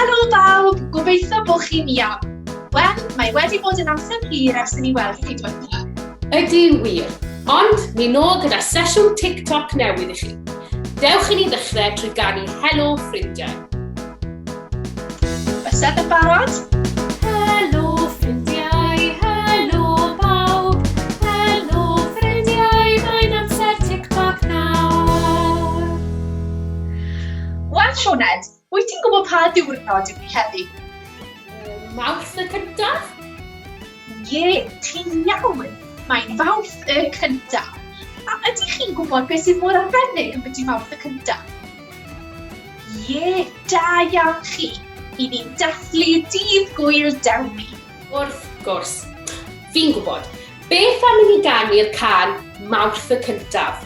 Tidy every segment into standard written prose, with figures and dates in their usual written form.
Helo bawb, gobeithio bod chi'n iawn. Wel, mae wedi bod yn amser hir ers i ni weld chi diwetha. Ydy wir, ond ni nôl gyda sesiwn TikTok newydd i chi. Dewch i ni ddechrau trwy ganu Helo Ffrindiau. Bysedd yn barod? Helo ffrindiau, helo bawb, helo ffrindiau, mae'n amser TikTok nawr. Wel, Sioned, wyt ti'n gwybod pa ddiwrnod yw hi heddi? Mawrth y cyntaf? Ie, ti'n iawn! Mae'n Fawrth y cyntaf. A ydych chi'n gwybod beth sydd mor arbennig yn byti Mawrth y cyntaf? Ie, da iawn chi! I ni'n dathlu Dydd Gŵyl Dewi. Wrth gwrs. Fi'n gwybod. Beth am i ni ganu'r can Mawrth y cyntaf?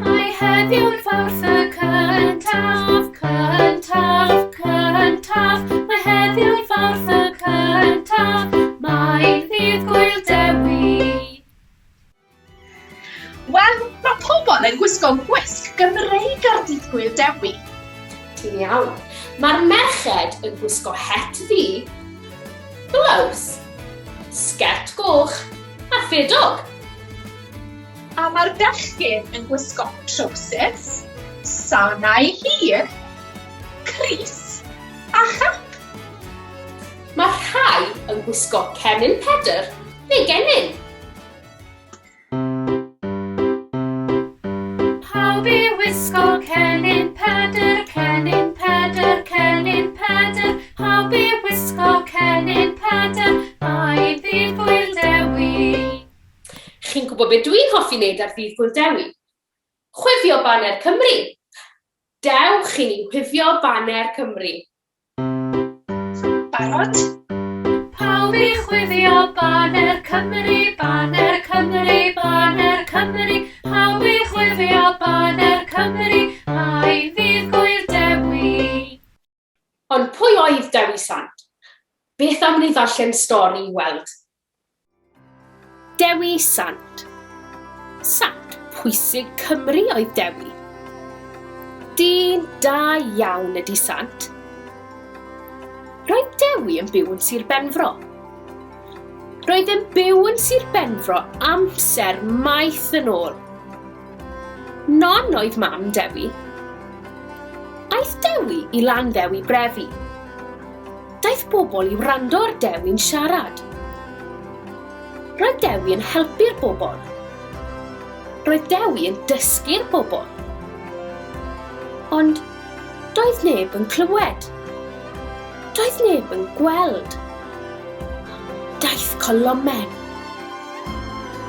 Mae heddiw'n Fawrth y cyntaf, cyntaf, cyntaf. Mae heddiw'n Fawrth y cyntaf, mae'n ddydd Gŵyl Dewi. Wel, mae pobl yn gwisgo gwisg Gymreig ar Ddydd Gŵyl Dewi. Ti'n iawn. Mae'r merched yn gwisgo het ddu, blows, sgert goch a ffedog. A mae'r bechgyn yn gwisgo trowsus, sanau hir, crys a chap. Mae rhai yn gwisgo cennin Pedr neu gennin. Pawb i wisgo cennin Pedr, cennin Pedr, cennin Pedr. Pawb i wisgo cennin Pedr, mae'n ddydd Gŵyl Dewi. Chi'n gwybod beth dwi'n hoffi wneud ar ddydd Gŵyl Dewi? Chwifio baner Cymru! Dewch i ni chwifio baner Cymru! Barod? Pawb i chwifio baner Cymru, baner Cymru, baner Cymru. Pawb i chwifio baner Cymru, mae'n ddydd Gŵyl Dewi. Ond pwy oedd Dewi Sant? Beth am ni ddarllen stori i weld? Dewi Sant. Sant pwysig Cymru oedd Dewi. Dyn da iawn ydy Sant. Roedd Dewi yn byw yn Sir Benfro. Roedd yn byw yn Sir Benfro amser maith yn ôl. Non oedd mam Dewi. Aeth Dewi i Landdewi Brefi. Daeth bobl i wrando ar Dewi'n siarad. Roedd Dewi yn helpu'r bobl. Roedd Dewi yn dysgu'r bobl. Ond doedd neb yn clywed. Doedd neb yn gweld. Daeth colomen.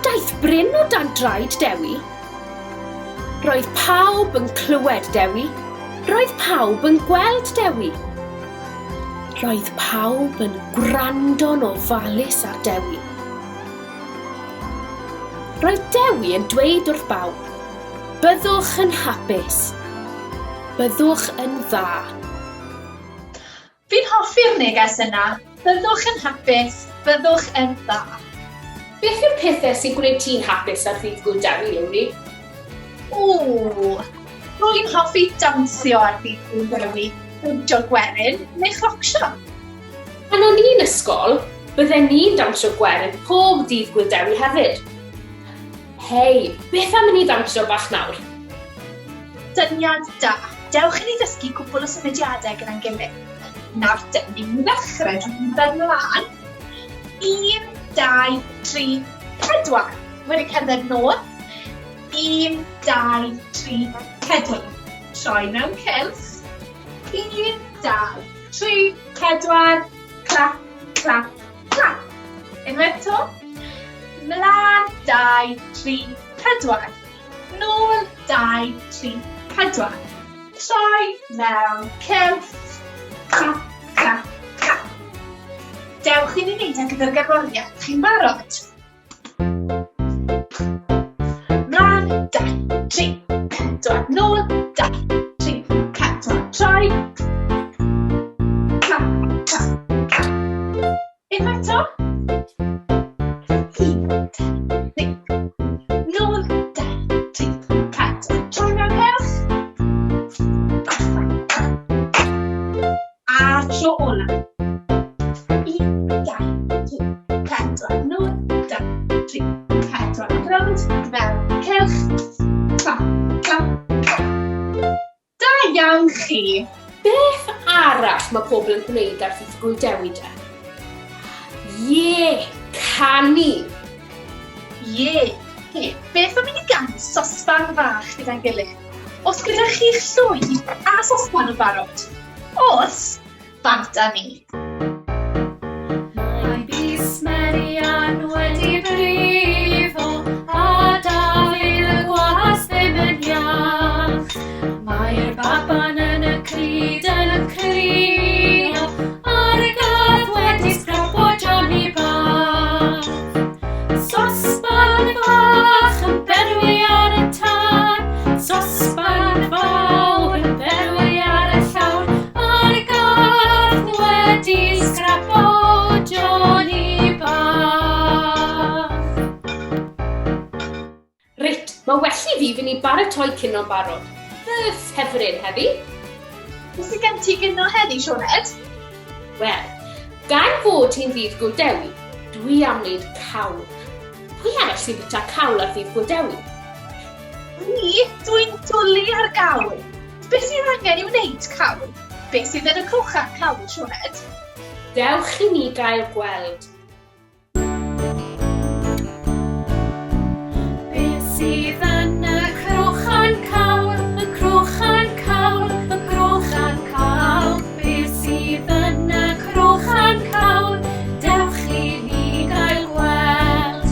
Daeth bryn o dan draed Dewi. Roedd pawb yn clywed Dewi. Roedd pawb yn gweld Dewi. Roedd pawb yn gwrando'n ofalus ar Dewi. Roedd Dewi yn dweud wrth bawb, Byddwch yn hapus. Byddwch yn dda. Fi'n hoffi'r neges yna, byddwch yn hapus, byddwch yn dda. Beth yw'r pethau sy'n gwneud ti'n hapus ar Ddydd Gŵyl Dewi, Lowri? Ww, rwy'n hoffi dawnsio ar Ddydd Gŵyl Dewi, dawnsio gwerin neu chlocsio. Pan o'n i'n ysgol, bydden ni'n dawnsio gwerin pob Dydd Gŵyl Dewi hefyd. Hei, beth am i ni ddawnsio bach nawr? Syniad da! Dewch i ni ddysgu cwpl o symudiadau gyda'n gilydd. Nawr te, ni'n mynd i ddechrau drwy cerdded mlaen. 1, 2, 3, 4. Wedi cerdded nôl. 1, 2, 3, 4. Troi mewn cylch. 1, 2, 3, 4. Clap, clap, Clap. Unwaith eto. Mlaen, 2, 3, 4. Nôl, 2, 3, 4. Troi mewn cylch. Clap, clap, clap. Dewch i ni wneud e gyda'r gerddoriaeth. Chi'n barod? Mlaen, 2, 3, 4. Nôl, 2, 3, 4. Troi. Clap, clap, clap. Unwaith eto. 1, 2, 3. Nôl, 2, 3, 4. Troi mewn cylch. iawn chi! Beth arall mae pobl yn gwneud ar Ddydd Gŵyl Dewi de? Ie, canu! Ie, he, beth am i ni ganu sosban fach gyda'n gilydd? Os gyda chi'ch llwy a sosban yn barod? Os? Bant â ni! Mae bys Marian wedi brifo a Dafydd y gwas ddim yn iach. Mae'r baban yn y crud yn crio a'r gath wedi sgrapo Johnny bach. Sosban fach yn berwi ar y tân, sosban fawr yn berwi ar y llawr, a'r gath wedi sgrapo Johnny bach. Reit, mae well i fi fynd i baratoi cino'n barod. Fy ffefryn heddi. Beth sydd gen ti gino heddi, Sioned? Wel, gan fod hi'n ddydd Gŵyl Dewi, dwi am wneud cawl. Pwy arall sy'n bwyta cawl ar ddydd Gŵyl Dewi? Ni, dwi'n dwlu ar gawl. Beth sydd angen i wneud cawl? Beth sydd yn y crochan cawl, Sioned? Dewch i ni gael gweld. Beth sydd yn y crochan cawl, y crochan cawl, y crochan cawl? Beth sydd yn y crochan cawl? Dewch i ni gael gweld.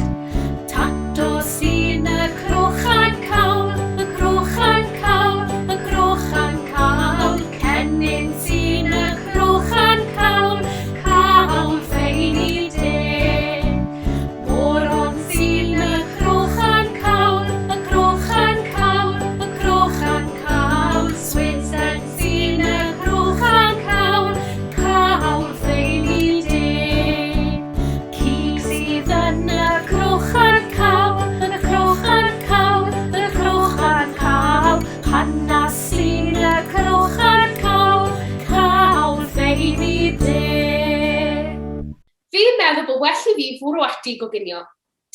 Tato sy'n y crochan cawl, y crochan cawl, y crochan cawl. Cennin sy'n y crochan cawl, cawl ffeini de. Moron sy'n y crochan cawl, y crochan cawl, y crochan cawl. Swydden sy'n y crochan cawl, cawl ffeini de. Cig sydd yn y crochan cawl, y crochan cawl, y crochan cawl. Hanas sy'n y crochan cawl, cawl ffeini de. Fi'n meddwl bod well i fi fwrw ati i goginio.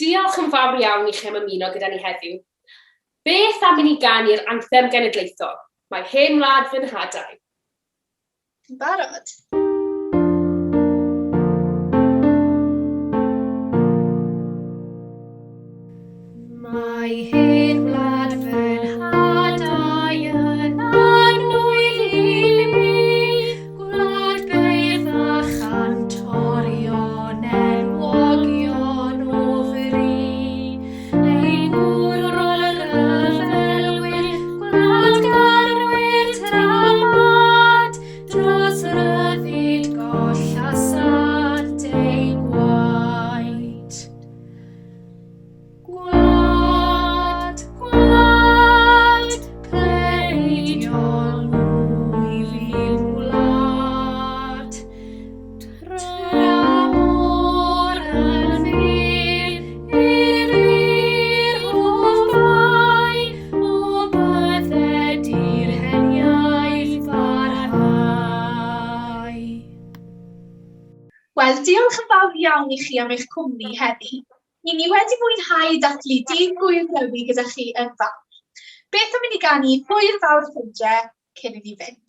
Diolch yn fawr iawn i chi am ymuno gyda ni heddiw. Beth am i ni ganu'r anthem genedlaethol? Mae hen wlad fy nhadau. Ti'n barod? Mae hen wlad fy nhadau yn annwyl i mi, gwlad beirdd a chantorion enwogion o fri. Ein gwrol ryfelwyr, gwladgarwyr tramad, dros ryddid gollasant eu gwaed. Gwlad, gwlad, pleidiol wyf i'n gwlad. Tramor yn fyr, i'r wir hoff bae, o bydded i'r hen iaith barhau. Wel, diolch yn fawr iawn i chi am eich cwmni heddi. Ni ni wedi mwynhau dathlu Dydd Gŵyl Dewi gyda chi yn fawr. Beth am i ni ganu Hwyl Fawr Ffrindiau cyn i ni fynd?